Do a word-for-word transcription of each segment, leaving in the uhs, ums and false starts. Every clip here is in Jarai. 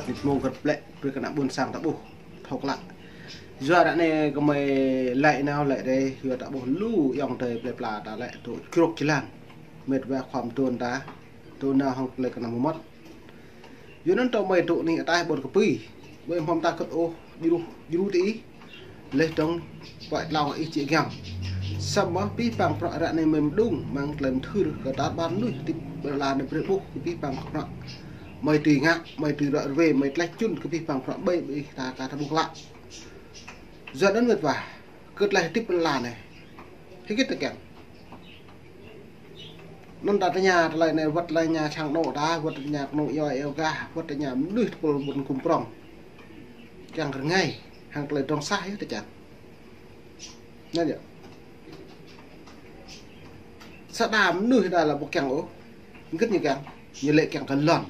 Nit mông kơt plĕ, brơi kơ ană ƀôn sang ta ƀuh thâo klă. Yua ră anai gơmơi lăi nao lăi rai, yua ta ƀuh lu ayŏng adơi plơi pla ta lĕ dŏ črŏk jơlan. Mĕt wa khua mơtuan ta dŏ nao hăng tơlơi kơnang mơmŏt. Yua anŭn tơdah mơi dŏ anih ataih ƀôn kơpui, mơi hmâo mơta kơt ôh, djru, djru tơ ih. Laih dơ̆ng pơai tlâo ih či giăm. Samơ̆ abih bang bruă ră anai mơi mơđung, mơ̆ng tơlơi mơthưr kơ tar ƀar mơnuih hơdip ƀơi lŏn anai brơi ƀuh kơ abih bang bruă. Mơi tui ngă, mơi tui ră ruai, mơi tlaih čun kơ abih bang bruă ƀơi ƀơi ih ta, ta, ta ƀuh klă. Yua anŭn mĕt wa, kơ tơlơi hơdip ƀơi lŏn anai. Hơget tơ kiăng. Anŭn ta tơña tơlơi anai, wơ̆t tơlơi tơña sang anŏ ta, wơ̆t tơlơi tơña kơnung yua eo gah, wơ̆t tơlơi tơña mơnuih tơpul ƀôn kum prŏng. Kiăng rơngai, hăng tơlơi drŏng sah yơh tơ čang. Anŭn yơh. Sa đa mơnuih đa lĕ ƀu kiăng ôh. Hơget ñu kiăng, ñu lĕ kiăng kơ lŏn.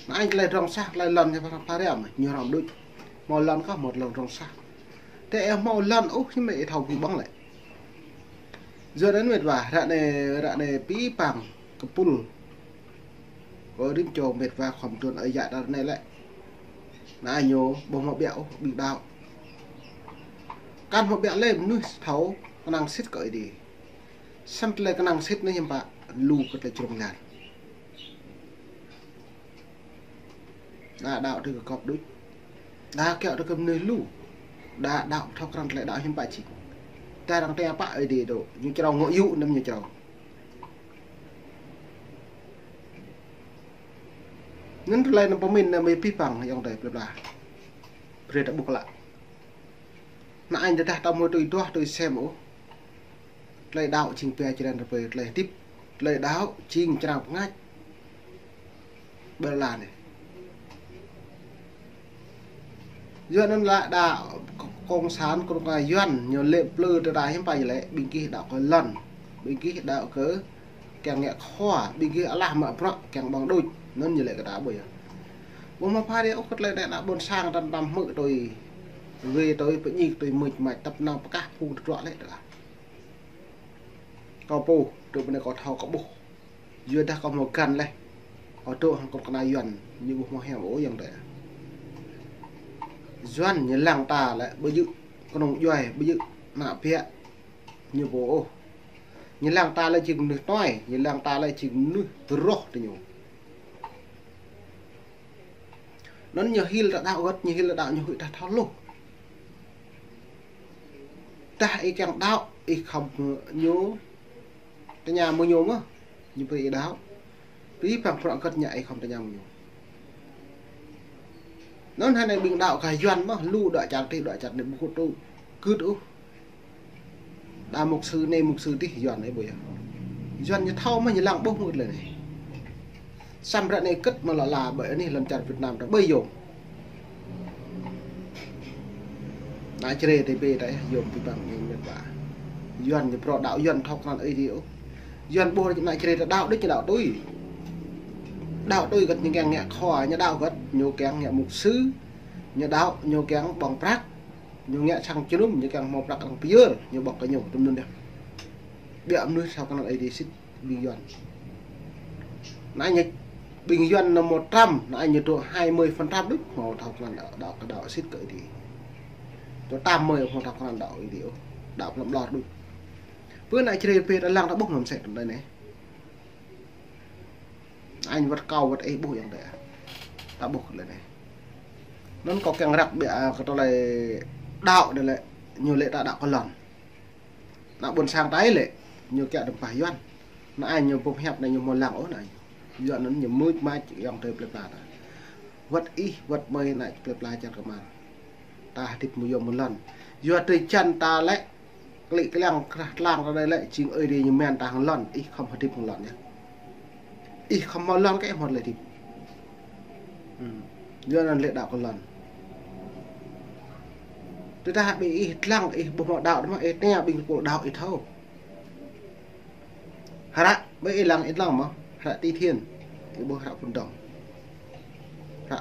Anai tơlơi drŏng sah, tơlơi lŏn ñu pha, pha răm, ñu răm đôč. Hmâo lŏn kah, hmâo tơlơi drŏng sah. Tơ ih hmâo lŏn ôh, ñu mơi thâo ƀu ƀơ̆ng lĕ. Yua anŭn mĕt wa, ră anai, ră anai abih bang kơpul. Kơ rĭm čô mĕt wa khua mơtuan ơi yă ta ră anai lĕ. Anai ñu ƀu hmâo ƀiă ôh, ƀing đaŏ. Kăn hmâo ƀiă lĕ mơnuih thâo kơnang sĭt kơ Ơi Adai. Samơ̆ tơlơi kơnang sĭt anai hiư̆m pă lu kơ tơlơi črŏng lan. Đa đaŏ tui kơ gŏp đôč. Đa kiaŏ tui kơ mơnuih lu. Đa đaŏ thâo krăn tơlơi đaŏ hiư̆m pă čih. Ta arăng tơña pă Ơi Adai dŏ, ñu črâo ngŏ yŭ anăm ñu črâo. Anŭn tơlơi anăm pơmĭn anăm mơi abih bang ayŏng adơi plơi pla. Brơi ta ƀuh klă. Anai tơdah ta hmâo tui duah tui sem ôh. Tơlơi đaŏ jing pia črăn rơpơi tơlơi hơdip. Tơlơi đaŏ jing črăn pơngač. Ƀơi lŏn anai. Yua anŭn lĕ đaŏ cộng sản kơnuk kơna Yuan ñu lĕ plư tơdah hiư̆m pă ñu lĕ, ƀing gih đaŏ kơ lŏn. Ƀing gih đaŏ kơ kiăng ngă khua, ƀing gih alah mă bruă kiăng ƀơ̆ng đôč, anŭn ñu lĕ kơ ta ƀuh yơh. Ƀu hmâo pha rê ôh kơ tơlơi anai ană ƀôn sang ta tăm hmư̆ tui, wê tui, pơñik tui, mưč mač tăp nao pơkah phung tơdruă lĕ tơdah. Kâo pô, tui pơ anai kâo thâo kâo ƀuh. Yua dah kâo hmâo găn laih. Kâo dŏ hăng kơnuk kơna Yuan, ñu ƀu hmâo hiam ôh ayŏng adơi. Yuan ñu lăng ta lĕ ƀu djơ̆ kơnung djuai, ƀu djơ̆ ană biă. Ñu ƀu ôh. Ñu lăng ta lĕ jing mơnuih tuai, ñu lăng ta lĕ jing mơnuih tơroh tơ ñu. Anŭn ñu hil ta đaŏ gơ̆t, ñu hil ta đaŏ ñu huĭ ta thâo hluh. Tơdah ih kiăng đaŏ, ih khŏm ñu tơña mơ̆ng ñu mơ̆, ñu brơi ih đaŏ. Abih bang bruă gơ̆t ñu ih khŏm tơña mơ̆ng ñu. Anŭn hơnai ƀing đaŏ kơ Yuan mơ̆, lu đaŏ čar tih, đaŏ čar anai ƀu kơt tŭ, kơt ôh. Đa mục sư anai mục sư tih Yuan anai ƀu yơh. Yuan ñu thâo mơ̆ ñu lăng ƀuh mơ̆ tơlơi anai. Samơ̆ ră anai kơt mơ̆ lŏ la ƀơi anih lŏn čar Việt Nam ta ƀơi yôm. Ană Jrai tơ ƀơi ta yôm abih bang ñu mĕt wa. Yuan ñu phrâo đaŏ Yuan thâo krăn Ơi Adai ôh. Yuan ƀuh ană Jrai ta đaŏ đôč ñu đaŏ tui. Đaŏ tui gơ̆t ñu kiăng ngă khua, ñu đaŏ gơ̆t ñu kiăng ngă mục sư, ñu đaŏ ñu kiăng ƀơ̆ng prăk. Ñu ngă sang jơnum, ñu kiăng hmâo prăk arăng pơyơr, ñu ƀơ̆ng kơ ñu, tơm anŭn yơh. Biă mơnuih thâo krăn Ơi Adai sĭt ƀing Yuan. Anai ñu ƀing Yuan ñu một trăm, anai ñu dŏ hai mươi phần trăm đôč hmâo thâo krăn đaŏ, đaŏ kơ đaŏ sĭt kơ Ơi Adai. Dŏ tám mươi hmâo thâo krăn đaŏ Ơi Adai ôh, đaŏ plăm ƀlŏr đôč. Pơ ană Jrai pơ ta lăng ta ƀuh mơ̆n sĕ tơm tơlơi anai. Anŭn wơ̆t kâo wơ̆t ih ƀuh ayŏng adơi. Ta ƀuh kơ tơlơi anai. Anŭn kâo kiăng răk ƀiă, a, kơ tơlơi đaŏ anai lĕ, ñu lĕ ta đaŏ kơ lŏn. Ană ƀôn sang ta lĕ, ñu kiaŏ tơm pah Yuan. Anai ñu ƀuh hiăp anai ñu hmâo lăng ôh anai. Yuan anŭn ñu mưč mač ayŏng adơi plơi pla ta. Wơ̆t ih, wơ̆t mơi ană plơi pla čar kơmar. Ta hơdip mơyom mơlŏn. Yua drơi jăn ta lĕ, klĭ kliăng krah tlang ta lĕ, jing Ơi Adai ñu mơ̆n ta hăng lŏn, ih khŏm hơdip hăng lŏn yơh. Ih khŏm hmâo lŏn kơ ih hmâo tơlơi hơdip. Hmm. Yua anŭn lĕ đaŏ kơ lŏn. Tơdah ƀing ih tlang ih ƀu hmâo đaŏ mơ̆, ih tơña ƀing tơpul đaŏ ih thâo. Hră, ƀơi ih lăng, ih lăng mơ̆? Hră Tây Thiên. Ih ƀuh hră phun dŏng. Hră.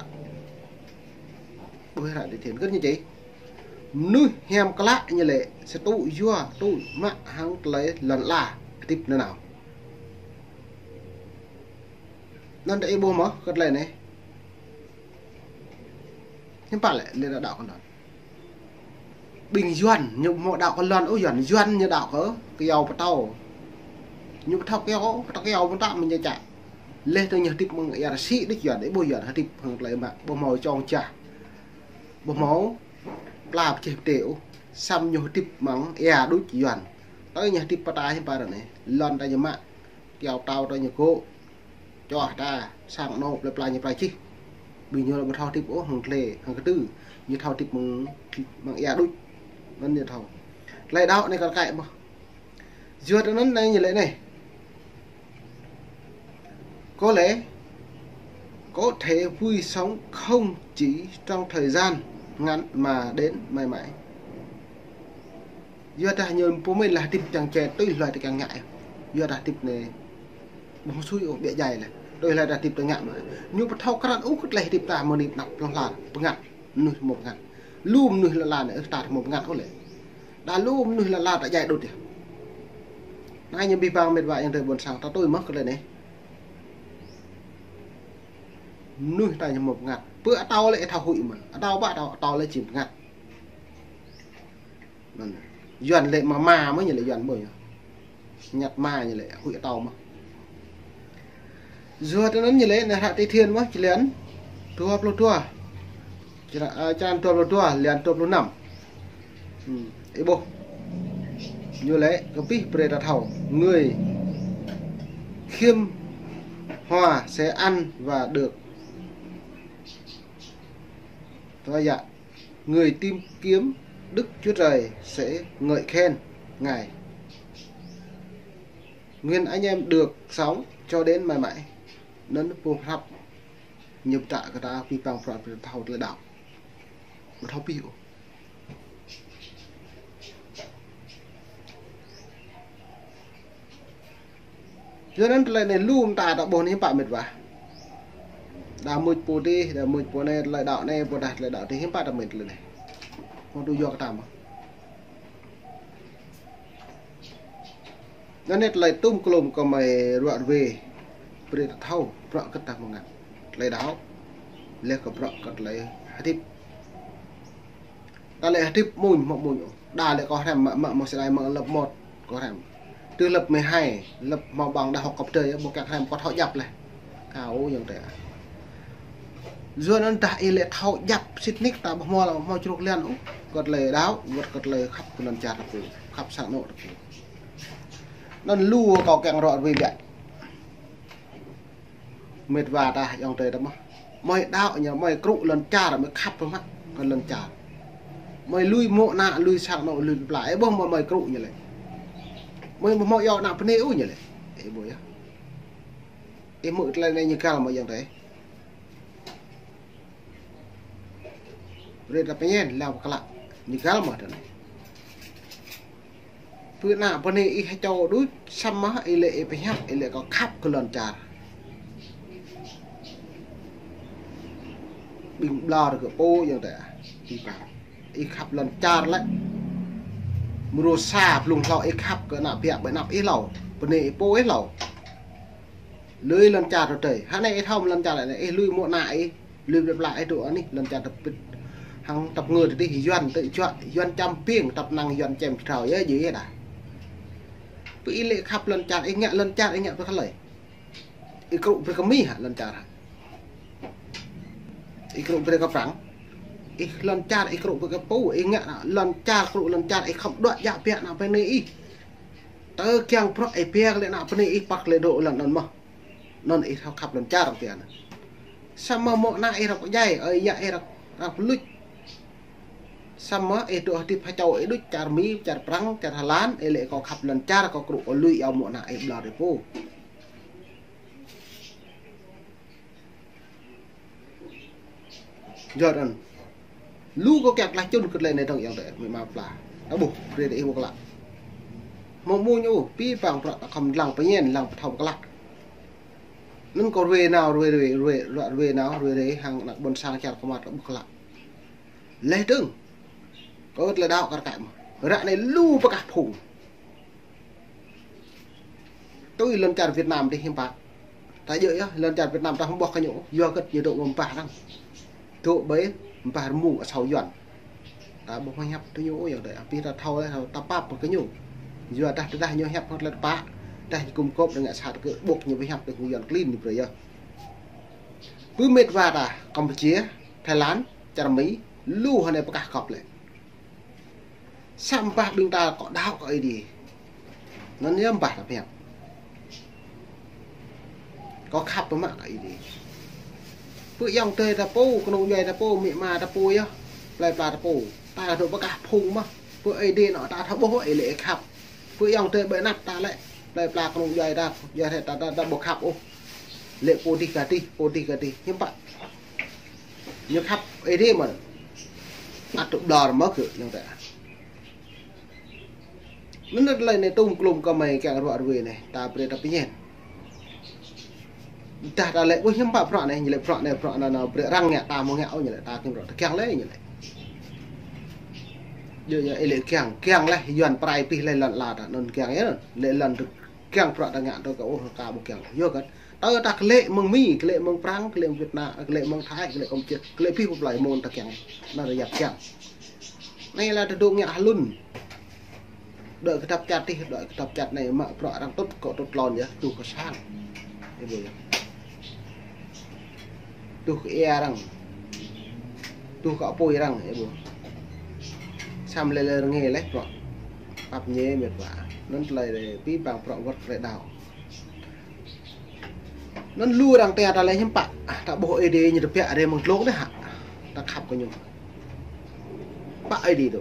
Ƀuh hră Tây Thiên. Kơt ñu čih. Mơnuih hiam klă ñu lĕ, sa tŭ yua, tŭ mă hăng tơlơi lŏn ala, hơdip nanao. Anŭn ta ih ƀuh mơ̆, kơt tơlơi anai. Hiư̆m pă lĕ, lĕ đaŏ kơ lŏn. Ƀing Yuan, ñu ƀu hmâo đaŏ kơ lŏn ôh Yuan, Yuan ñu đaŏ kơ, kơyâo pơtâo. Ñu ƀu thâo kơyâo, pơtâo kơyâo mơ̆n ta mơ̆ ñu čă. Leh tơ ñu hơdip mơ̆ng ia rơsĭ đôč Yuan, ih ƀuh Yuan hơdip hăng tơlơi mă, ƀu hmâo čong čah. Ƀu hmâo pla pơčeh pơtê ôh. Samơ̆ ñu hơdip mơ̆ng ia đôč Yuan. Tơ ñu hơdip pơtă hiư̆m pă ră anai. Lŏn ta ñu mă, kơyâo pơtâo ta ñu gŏ. Čoh ta, sang anŏ plơi pla ñu pla čih. Ƀing ñu lŏ ƀu thâo hơdip ôh, hăng tơlơi, hăng kơtư̆. Ñu thâo hơdip mơ̆ng, mơ̆ng ia đôč. Anŭn ñu thâo. Tơlơi đaŏ anai kar kaĭ mơ̆n. Yua anŭn anai ñu laĭ anai. Có lẽ, có thể vui sống không chỉ trong thời gian ngắn mà đến mãi mãi. Yua dah ñu pơmĭn lah hơdip čang čê tui hloi tơ kiăng ngă. Yua dah hơdip anai ƀu sui ôh biă djai lah. Tui hloi dah hơdip tơ ngă mă. Ñu ƀu thâo krăn ôh kơ tơlơi hơdip ta mơ̆ng anai anăp hlŏng lar bơngăt. Mơnuih hmâo bơngăt. Lu mơnuih lŏn la anai ôh ta hmâo bơngăt ôh lĕ. Đa lu mơnuih lŏn la ta djai đôč yơh. Anai ñu abih bang mĕt wa ayŏng adơi ƀôn sang ta tui mơ̆n kơ tơlơi anai. Mơnuih ta ñu hmâo bơngăt. Pơ atâo lĕ thâo huĭ mơ̆n. Atâo ƀă atâo, atâo lĕ či bơngăt. Anŭn. Yuan lĕ mă ma mơ̆n ñu lĕ Yuan ƀơi ñu. Ñăt ma ñu lĕ huĭ atâo mơ̆n. Yua anŭn ñu lĕ anai hră Tây Thiên mơ̆n, črăn dua pluh dua. Črăn, ơ, črăn dua pluh dua, črăn dua pluh năm. Ih ƀuh. Ñu lĕ kơ abih brơi ta thâo. Người khiêm hòa sẽ ăn và được. Tơdah người tìm kiếm Đức Chúa Trời sẽ ngợi khen Ngài. Nguyện anh em được sống cho đến mãi mãi. Anŭn pô hrăp ñu pơtă kơ ta abih bang prăk pơtô tơlơi đaŏ. Ƀu thâo pĭ ôh. Yua anŭn tơlơi anai lu mơta ta ƀuh anai hiư̆m pă mĕt wa. Đa mŭč pô tih, đa mŭč pô anai, tơlơi đaŏ anai, pô dah tơlơi đaŏ tih hiư̆m pă ta mĕt tơlơi anai. Hmâo tŭ yua kơ ta mơ̆n. Anŭn anai tơlơi tŭm klôm kơ mơi ruă rơwe. Brơi ta thâo, prăk kơ ta mơngăt. Tơlơi đaŏ. Leh kơ prăk kơ tơlơi hơdip. Ta lĕ hơdip mơ̆n, hmâo mơ̆n. Đa lĕ kơ hrăm mă, mă, mă sơdai mă lăp mơ̆t kơ hrăm. Tơ lăp mơhai, lăp hmâo ƀăng đah hŏk kăp tơi, ƀu kiăng hrăm kơ thâo djăp leh. Kâo yơ̆ng tê. Yua anŭn dah ih lĕ thâo djăp sĭt nik ta ƀu hmâo lă hmâo čruk lian ôh. Kơ tơlơi đaŏ, wơ̆t kơ tơlơi khăp kơ lŏn čar ta pô, khăp sang anŏ ta pô. Anŭn lu kâo kiăng ruă rơwe biă. Mĕt wa ta ayŏng adơi ta mơ̆n. Mơi đaŏ ñu, mơi krŭ lŏn čar, mơi khăp mă kơ lŏn čar. Mơi lui mô̆ ană, lui sang anŏ, lui pla. Ih ƀuh mơi, mơi krŭ ñu lĕ. Mơi ƀu hmâo iâu ană bơnai ôh ñu lĕ. Ih ƀuh yơh. Ih hmư̆ tơlơi anai ñu găl mơ̆ ayŏng adơi. Brơi ta pơñen, lăng pơklă. Ñu găl mơ̆ tơ anai. Pơ ană bơnai ih hơčâo đôč, samơ̆ ih lĕ ih pơhiăp, ih lĕ kơ khăp kơ lŏn čar. Ƀing ƀlŏr kơ pô ayŏng adơi. Ih khăp lŏn čar lĕ. Mrô sa blung hlâo ih khăp kơ ană biă ƀơi anăp ih hlâo. Bơnai ih pô ih hlâo. Lui lŏn čar tơdơi. Hă anai ih thâo lŏn čar anai, ih lui mô̆ ană ih, lui plơi pla ih dŏ anih, lŏn čar tơpĭt. Hăng tăp ngơ tơdih Yuan tơčuă, Yuan čăm ƀing, tăp năng Yuan čem pơtrâo, yơh, jih yơh đa. Pơ ih lĕ khăp lŏn čar, ih ngă lŏn čar, ih ngă pơkă tơlơi. Ih krŭ brơi kơ Mi hă lŏn čar hă? Ih krŭ brơi kơ Prăng. Ih lŏn čar, ih krŭ brơi kơ pô, ih ngă lŏn čar, krŭ lŏn čar, ih khŏm đuaĭ djă biă ană bơnai ih. Tơ kiăng prăk ih biă lĕ ană bơnai ih păk lĕ dŏ lŏn anŭn mơ̆n. Anŭn ih thâo khăp lŏn čar arăng pia anŭn. Samơ̆ mô̆ ană ih răk pơdjai, ơi yă ih răk, răk pơluč. Samơ̆ ih dŏ hơdip hơčâo ih đôč čar Mi, čar Prăng, čar Hà Lan, ih lĕ kơ khăp lŏn čar, kơ krŭ kơ lui iâu mô̆ ană ih ƀlŏr ih pô. Yua anŭn. Lu kâo kiăng klah čun kơ tơlơi anai dơ̆ng ayŏng adơi, mơi ama pla. Ta ƀuh, brơi ta ih ƀu klă. Hmâo mơ̆n ñu, abih bang prăk ta khŏm lăng pơñen, lăng pơthâo pơklă. Anŭn kâo rơwe nao, rơwe, rơwe, rơwe, ră rơwe nao, rơwe, rơwe, hăng ană ƀôn sang čar kơ mă ta ƀu klă. Leh dơ̆ng. Kâo tơlơi đaŏ kar kaĭ mơ̆n. Ră anai lu pơkah phung. Tui lŏn čar Việt Nam dih hiư̆m pă. Ta djơ̆ yơh, lŏn čar Việt Nam ta hơmâo ƀuh kơ ñu, yua hơget ñu dŏ mơ̆ng bah anŭn. Dŏ ƀơi Ƀah rơmung asâo Yuan. Ta ƀu hmâo hiăp tơ ñu ôh, yua dah abih ta thâo lĕ, ta pap kơ ñu. Yua dah tơdah ñu hiăp hơt lĕ tơpă, dah ñu gum gôp rơngă sat kơ ƀuh ñu ƀu hiăp tơ ñu Yuan klin ñu brơi yơh. Pơ mĕt wa ta Campuchia, Thái Lan, čar Mi, lu hơnai pơkah gŏp lĕ. Samơ̆ ƀing ta kâo đaŏ kơ Ơi Adai. Anŭn yơh ƀah ta pơhiăp. Kâo khăp pơmă kơ Ơi Adai. Pơ ayŏng adơi ta pô, kơnung djuai ta pô, amĭ ama ta pô yơh. Plơi pla ta pô. Ta dŏ pơkah phung mơ̆n. Pơ Ơi Adai anŭn ta thâo ƀuh ih lĕ khăp. Pơ ayŏng adơi ƀơi anăp ta lĕ. Plơi pla kơnung djuai ta, djuai ta, ta, ta, ta ƀu khăp ôh. Lĕ pô dih gah dih, pô dih gah dih. Hiư̆m pă. Ñu khăp Ơi Adai mơ̆n. Ăt tŭ ƀlŏr mơ̆ kơ ñu ta. Anŭn tơlơi anai tơm klum kơ mơi kiăng ruă ruê anai, ta brơi ta pơñen. Dah ta lĕ, ƀuh hiư̆m pă bruă anai, ñu lĕ bruă anai, bruă anŭn, anŭn, brơi arăng ngă, ta ƀu ngă ôh, ñu lĕ ta kiăng bruă, ta kiăng lĕ, ñu lĕ. Yơh, yơh, ih lĕ kiăng, kiăng lĕ, Yuan pơrai abih lĕ lŏn ala ta, anŭn kiăng yơh, lĕ lŏn ta kiăng bruă ta ngă, ta kơ ôh, ta ƀu kiăng, yơh kơ. Tơ ta klĕ mơ̆ng Mi, klĕ mơ̆ng Prăng, klĕ mơ̆ng Việt Nam, klĕ mơ̆ng Thái, klĕ Campuchia, klĕ abih pơplai mơ̆n ta kiăng. Anŭn ta yap kiăng. Anai lĕ ta dŏ ngă hlŭn. Đuaĭ kơ dăp čar tih, đuaĭ kơ dăp čar anai mă bruă arăng tŭt, kơ tŭt lŏn yơh, tuh kơ sang. Ih ƀuh yơh. Tuh kơ ia arăng. Tuh kơ apui arăng, ih ƀuh. Samơ̆ lĕ lĕ rơngai lĕ bruă. Pap ñe mĕt wa. Anŭn tơlơi lĕ abih bang bruă wơ̆t tơlơi đaŏ. Anŭn lu arăng tơña ta lĕ hiư̆m pă. Ah, ta ƀuh Ơi Adai ñu tơbiă rai mơ̆ng glông dih hă. Ta khăp kơ ñu. Pă Ơi Adai dŏ.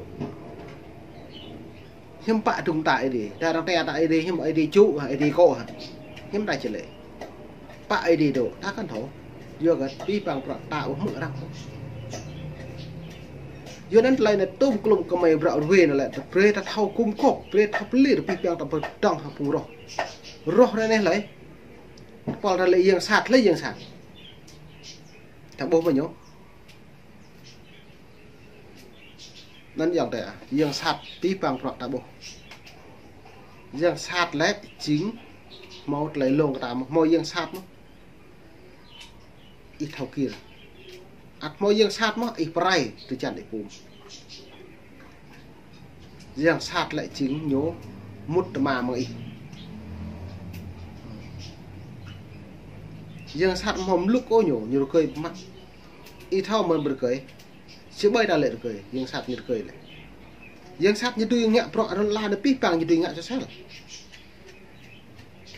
Hiư̆m pă dŭng ta Ơi Adai. Ta arăng tơña ta Ơi Adai hiư̆m Ơi Adai ču hă, Ơi Adai kô̆ hă. Hiư̆m ta či lĕ. Pă Ơi Adai dŏ. Ta kăn thâo. Yua kơ abih bang bruă ta ƀu hmư̆ arăng ôh. Yua anŭn tơlơi anai tơm klum kơ mơi ruă ruê anai lĕ. Brơi ta thâo gum gôp. Brơi ta thâo pơlir abih bang ta pơdơ̆ng hăng phung roh. Roh ră anai lĕ. Pôl ta lĕ yang sat, lĕ yang sat. Ta ƀuh mơ̆ ñu. Anŭn yang ta, yang sat abih bang bruă ta ƀuh. Yang sat lĕ jing hmâo tơlơi lông kơ ta mơ̆n, hmâo yang sat mơ̆n. Ih thâo kir. Ăt hmâo yang sat mơ̆n, ih pơrai tơčan ih pum. Yang sat lĕ jing ñu mŭt tơma mơ̆ng ih. Yang sat hmâo mlŭk ôh ñu, ñu rơgơi pơmă. Ih thâo mơ̆n ƀu rơgơi. Či ƀai ta lĕ rơgơi, yang sat ñu rơgơi lĕ. Yang sat ñu dưi ngă bruă lŏn ala anai abih bang ñu dưi ngă sơsel.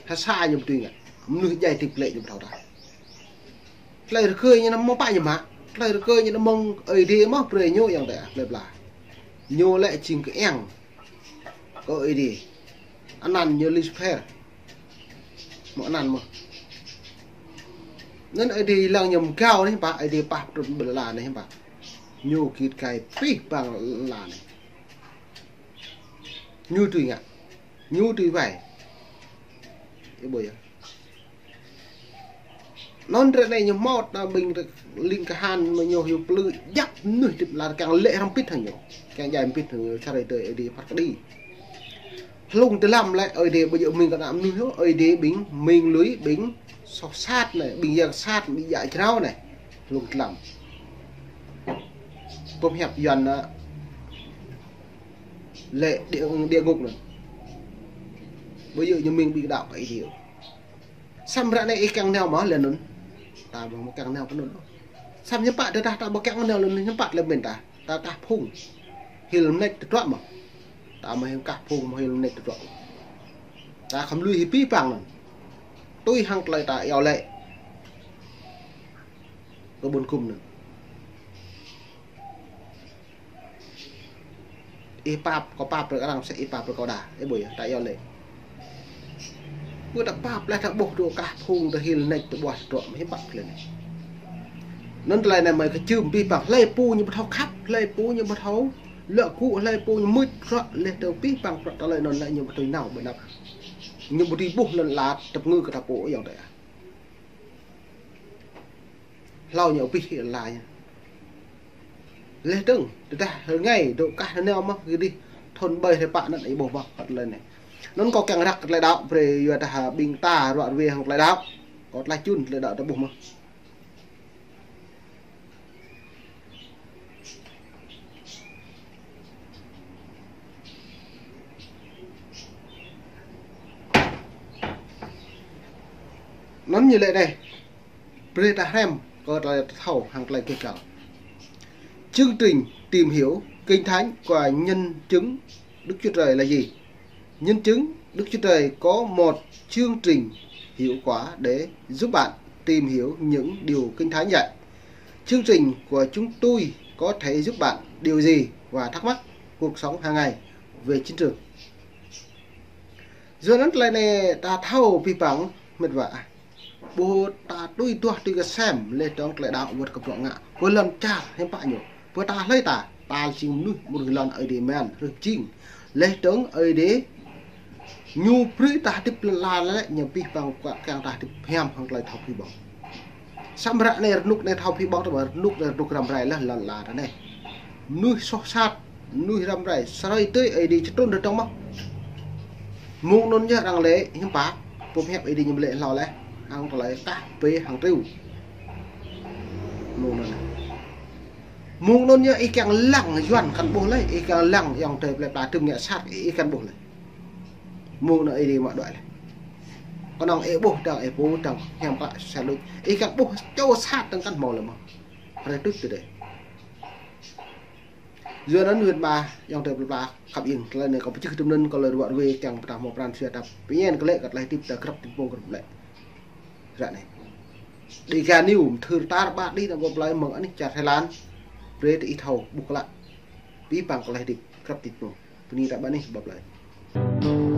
Ha sa ñu ƀu dưi ngă. Mơnuih djai hơdip lĕ ñu ƀu thâo ta. Tơlơi rơgơi ñu anŭn mơ̆ng pă ñu mă. Tơlơi rơgơi ñu anŭn mơ̆ng Ơi Adai mơ̆n brơi ñu yang ta, plơi pla. Ñu lĕ jing kơiăng kơ Ơi Adai. Anăn ñu Lucifer. Mơ̆ng anăn mơ̆n. Anŭn Ơi Adai lăng ñu mơgao anai pă, Ơi Adai pap trŭn ƀơi lŏn ala anai pă. Ñu git gai abih bang lŏn ala anai. Ñu dưi ngă. Ñu dưi wai. Ih ƀuh yơh. Anŭn ră anai ñu hmâo ta ƀing rơ̆k ling kahan mơ̆ ñu hyu plư djăp mơnuih hơdip lŏn ala kiăng lĕ hrŏm pĭt hăng ñu. Kiăng djai pĭt hăng ñu, čar Ơi Adai, Ơi Adai phat kơđi. Hlung tơlăm lĕ Ơi Adai ƀu djơ̆ mĭn kơ ană mơnuih ôh, Ơi Adai ƀing mĭn lui, ƀing soh sat anai, ƀing yang sat, ƀing djă jrao anai. Hlung tơlăm. Pơm hiăp Yuan anŭn lĕ địa, địa ngục anŭn. Ƀu djơ̆ ñu mĭn ƀing đaŏ kơ Ơi Adai. Samơ̆ ră anai ih kiăng nao mơ̆ lĕ anŭn. Ta ƀu mơ̆ kiăng nao kơ anŭn. Samơ̆ hiư̆m pă tơdah ta ƀu kiăng nao lĕ anŭn hiư̆m pă lĕ mĭn ta. Ta kah phung. Hil mơneč tơdruă mơ̆. Ta mơ̆ hiư̆m kah phung mơ̆ hil mơneč tơdruă. Ta khŏm lui hĭ abih bang anŭn. Tui hăng tơlơi ta iâu laĭ kơ ƀôn gum anŭn. Ih pap, kâo pap brơi arăng mơsĕ ih pap brơi kâo đa. Ih ƀuh yơh, ta iâu laĭ. Ƀu ta pap lĕ ta ƀuh dŏ kah phung ta hil mơneč tơbuah tơdruă mơ̆ hiư̆m pă tơlơi anai. Anŭn tơlơi anai mơi kơčưm abih bang hlơi pô ñu ƀu thâo khăp, hlơi pô ñu ƀu thâo luă gŭ, hlơi pô ñu mưč bruă, laih dơ̆ng abih bang bruă tơlơi anŭn lĕ ñu ƀu dưi nao ƀơi anăp. Ñu ƀu dưi ƀuh lŏn ala tơpơngư kơ ta pô ayŏng adơi. Hlâo ñu abih lŏn ala ñu. Laih dơ̆ng, tơdah rơngai, dŏ kah rơnao mơ̆, gih dih thun ƀơi hrơi pă anŭn ih ƀuh mơ̆, kơ tơlơi anai. Anŭn kâo kiăng răk kơ tơlơi đaŏ, brơi yua dah ƀing ta ruă ruê hăng tơlơi đaŏ. Kâo tlaih čun tơlơi đaŏ ta ƀuh mơ̆. Anŭn ñu lĕ anai, brơi ta hrăm kơ tơlơi ta thâo hăng tơlơi kơ kăl. Chương trình tìm hiểu Kinh Thánh qua nhân chứng Đức Chúa Trời là gì? Nhân chứng Đức Chúa Trời có một chương trình hiệu quả để giúp bạn tìm hiểu những điều Kinh Thánh dạy. Chương trình của chúng tôi có thể giúp bạn điều gì và thắc mắc cuộc sống hàng ngày về chính trường. Yua anŭn tơlơi anai ta thâo abih bang mĕt wa. Ƀu ta tui duah tui kơsem laih dơ̆ng tơlơi đaŏ wơ̆t kơ bruă ngă. Pơ lŏn čar hiư̆m pă ñu. Pơ ta hlơi ta, ta jing mơnuih, mơnuih lŏn Ơi Adai mơ̆n, hrih jing. Laih dơ̆ng Ơi Adai ñu brơi ta hơdip lŏn ala lĕ, ñu abih bang kơ kiăng ta hơdip hiam hăng tơlơi thâo pơpŭ ƀơ̆ng. Samơ̆ ră anai rơnŭk anai thâo pơpŭ ƀơ̆ng, tơma rơnŭk anai rơnŭk răm rai laih lŏn ala ta anai. Mơnuih soh sat, mơnuih răm rai, sơrơi tui Ơi Adai čơtrŭn rơdơ̆ng mơ̆n. Mơ̆ng anŭn yơh arăng lĕ hiư̆m pă, pơhiăp Ơi Adai ñu lĕ hlâo laih, hăng tơlơi kah bê hăng triu. Mơ̆ng anŭn. Mơ̆ng anŭn yơh ih kiăng lăng Yuan kăn ƀuh laih, ih kiăng lăng ayŏng adơi plơi pla tơm ngă sat, ih kăn ƀuh laih. Mơ̆ng anŭn Ơi Adai mă đuaĭ laih. Kơnơ̆ng ih ƀuh dơ̆ng, ih pô dơ̆ng, hiam klă sa đôč. Ih kiăng ƀuh čô sat dơ̆ng kăn hmâo laih mơ̆n. Hrơi tuč tơdơi. Yua anŭn wơ̆t mơ̆ ayŏng adơi plơi pla khăp ing, tơlơi anai kâo pơčeh tơm anŭn kơ tơlơi ruă ruê kiăng pơtah hmâo pran jua ta pơñen kơ lĕ kơ tơlơi hơdip ta grăp tit pông grăp lĕ. Ră anai. Dega News, mơthưr tar ƀar đĭ ană ƀă plơi mơ̆ng anih čar Thái Lan. Brơi tơ ih thâo ƀuh klă. Abih bang kơ tơlơi hơdip grăp tit pông. Bơni ta ƀă anih ƀă plơi.